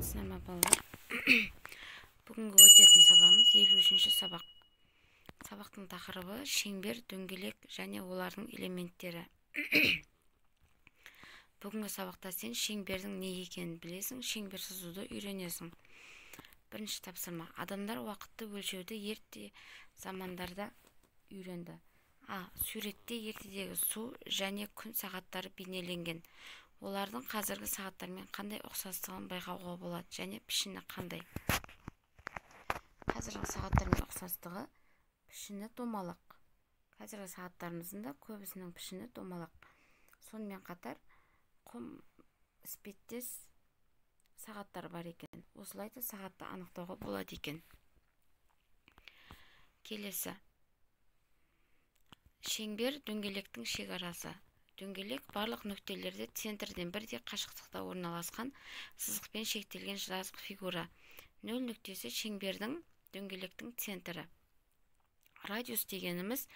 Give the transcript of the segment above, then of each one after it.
Сәлеметсіздер ме, балалар? Бүгінгі өтетін сабағымыз 53-ші сабақ. Сабақтың тақырыбы шеңбер, дөңгелек және олардың элементтері. Бүгінгі сабақта сен шеңбердің не екенін білесің, шеңбер сызуды үйренесің. Бірінші тапсырма. Адамдар уақытты өлшеуді ерте замандарда үйренді. А. Суретте ертедегі су және күн сағаттары бейнеленген. Олардың қазіргі сағаттармен қандай ұқсастығын байқауға болады және пішіні қандай? Қазіргі сағаттармен ұқсастығы пішіні домалақ. Қазіргі сағаттарымыздың да көбісінің пішіні домалақ. Сонымен қатар құм іспеттес сағаттар бар екен. Осылай да сағатты анықтауға болады екен. Келесі. Шеңбер дөңгелектің шекарасы. Дөңгелек барлық нүктелерде центрден бірдей қашықтықта орналасқан сызықпен шектелген жазық фигура. Нөл нүктесі шеңбердің дөңгелектің центрі. Радиус дегеніміз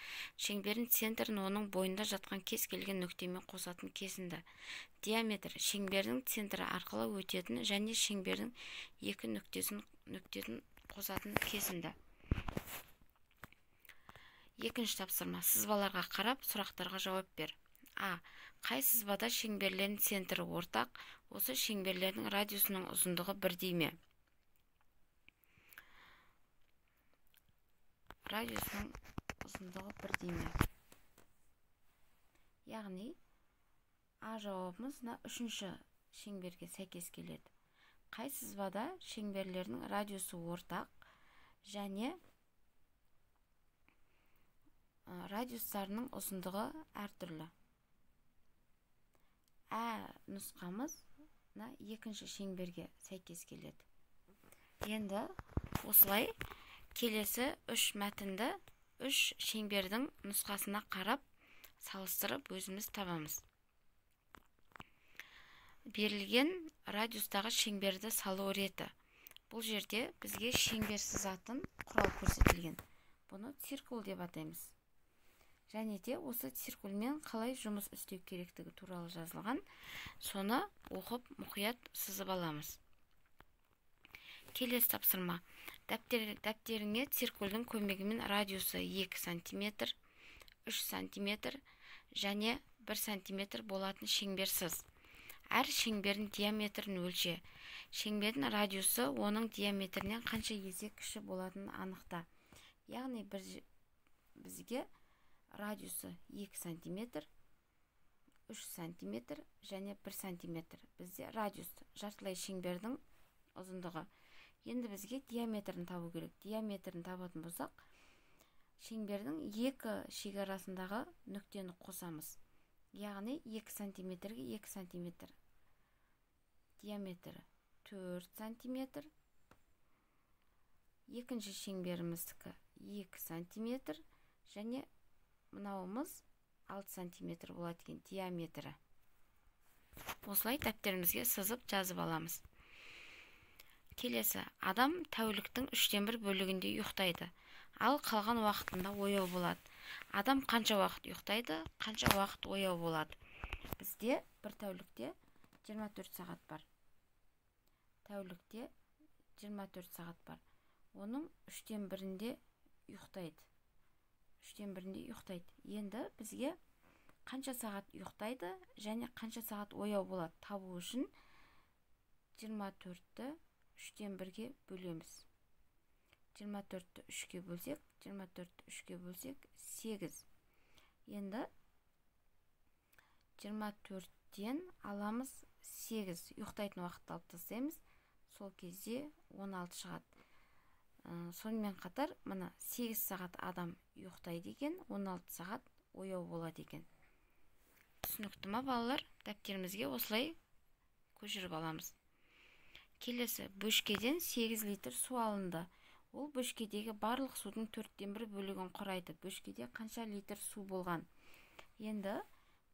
шеңбердің центрін оның бойында жатқан кез келген нүктемен қосатын кесінді. Диаметр шеңбердің центрі арқылы өтетін және шеңбердің екі нүктесін қосатын кесінді. Екінші тапсырма. Сызбаларға қарап сұрақтарға жауап бер. А. Қай сызбада шеңберлердің центрі ортақ, осы шеңберлердің радиусының ұзындығы бірдей ме? Радиусының ұзындығы бірдей ме? Яғни, А жауабымыз мына үшінші шеңберге сәйкес келеді. Қай сызбада шеңберлердің радиусы ортақ және радиустарының ұзындығы әртүрлі? Ә нұсқамыз мына екінші шеңберге сәйкес келеді. Енді осылай келесі үш мәтінді үш шеңбердің нұсқасына қарап салыстырып өзіміз табамыз. Берілген радиустағы шеңберді салу реті. Бұл жерде бізге шеңбер сызатын құрал көрсетілген. Бұны циркуль деп атаймыз. Және де осы циркульмен қалай жұмыс істеу керектігі туралы жазылған, соны оқып мұқият сызып аламыз. Келесі тапсырма. Дәптеріңе циркульдің көмегімен радиусы 2 см, 3 см және 1 см болатын шеңбер сыз. Әр шеңбердің диаметрін өлше. Шеңбердің радиусы оның диаметрінен қанша есе кіші болатынын анықта. Яғни бізге радиусы 2 см, 3 см және 1 см. Бізде радиус жартылай шеңбердің ұзындығы. Енді бізге диаметрін табу керек. Диаметрін табатын болсақ, шеңбердің екі шекарасындағы нүктені қосамыз. Яғни 2 см-ге 2 см. Диаметрі 4 см. Екінші шеңберіміздікі 2 см және мынауымыз 6 см болады екен диаметрі. Осылай дәптерімізге сызып жазып аламыз. Келесі, адам тәуліктің 1/3 бөлігінде ұйықтайды, ал қалған уақытында ояу болады. Адам қанша уақыт ұйықтайды, қанша уақыт ояу болады? Бізде бір тәулікте 24 сағат бар. Тәулікте 24 сағат бар. Оның 1/3-інде ұйықтайды. 1/3-інде ұйықтайды. Енді бізге қанша сағат ұйықтайды және қанша сағат ояу болады табу үшін 24-ті 1/3-ге бөлеміз. 24-ті 3-ке бөлсек, 24-ті 3-ке бөлсек 8. Енді 24-тен аламыз 8. Ұйықтайтын уақытты алып тастаймыз. Сол кезде 16 шығады. Сонымен қатар мына 8 сағат адам ұйықтайды екен, 16 сағат ояу болады екен. Түсінікті ма, балалар? Дәптерімізге осылай көшіріп аламыз. Келесі, бөшкеден 8 литр су алынды. Ол бөшкедегі барлық судың 1/4 бөлігін құрайды. Бөшкеде қанша литр су болған? Енді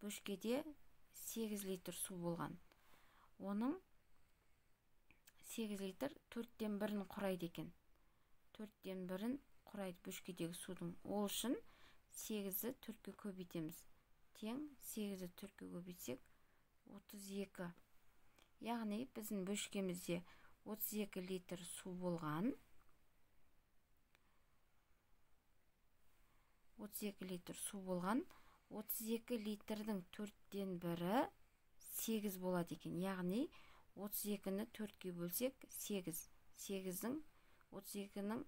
бөшкеде 8 литр су болған. Оның 8 литр 1/4-ін құрайды екен. 1/4-ін құрайды бөшкедегі судың. Ол үшін 8-ді 4-ке көбейтеміз. Тең 8-ді 4-ке көбейтсек 32. Яғни біздің бөшкемізде 32 литр су болған. 32 литр су болған. 32 литрдің 4-тен бірі 8 болады екен. Яғни 32-ні 4-ке бөлсек 8. 8-дің 32-нің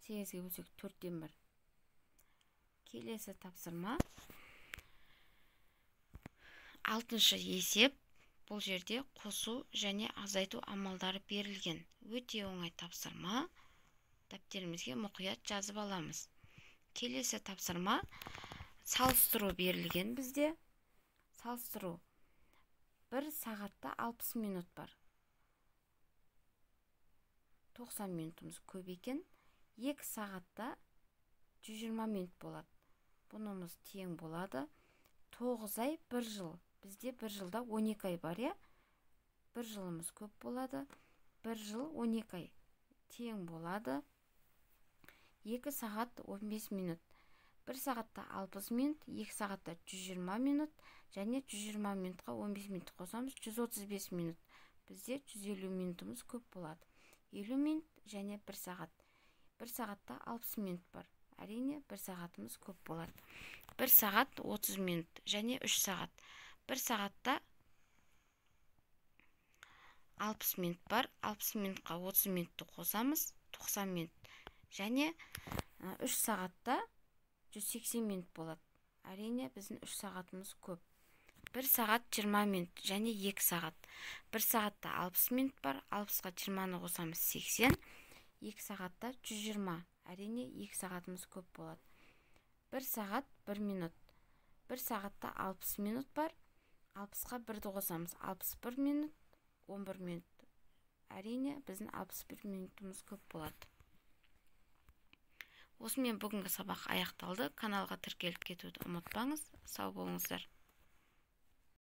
8-ге бөлсек 4-тен 1. Келесі тапсырма. 6-шы есеп. Бұл жерде қосу және азайту амалдары берілген. Өте оңай тапсырма. Дәптерімізге мұқият жазып аламыз. Келесі тапсырма салыстыру берілген бізде. Салыстыру. 1 сағатта 60 минут бар. 90 минутымыз көп екен. 2 сағатта 120 минут болады. Бұнымыз тең болады. 9 ай 1 жыл. Бізде 1 жылда 12 ай бар, иә? 1 жылымыз көп болады. 1 жыл 12 ай тең болады. 2 сағат 15 минут. 1 сағатта 60 минут, 2 сағатта 120 минут және 120 минутқа 15 минут қосамыз, 135 минут. Бізде 150 минутымыз көп болады. 50 минут және 1 сағат. 1 сағатта 60 минут бар. Әрине 1 сағатымыз көп болады. 1 сағат 30 минут және 3 сағат. 1 сағатта 60 минут бар. 60 минутқа 30 минутты қосамыз, 90 минут. Және 3 сағатта 180 минут болады. Әрине біздің 3 сағатымыз көп. 1 сағат 20 минут және 2 сағат. 1 сағатта 60 минут бар. 60-қа 20-ны қосамыз, 80. 2 сағатта 120. Әрине 2 сағатымыз көп болады. 1 сағат 1 минут. 1 сағатта 60 минут бар. 60-қа 1-ді қосамыз, 61 минут, 11 минут. Әрине біздің 61 минутымыз көп болады. Осымен бүгінгі сабақ аяқталды. Каналға тіркеліп кетуді ұмытпаңыз. Сау болыңыздар.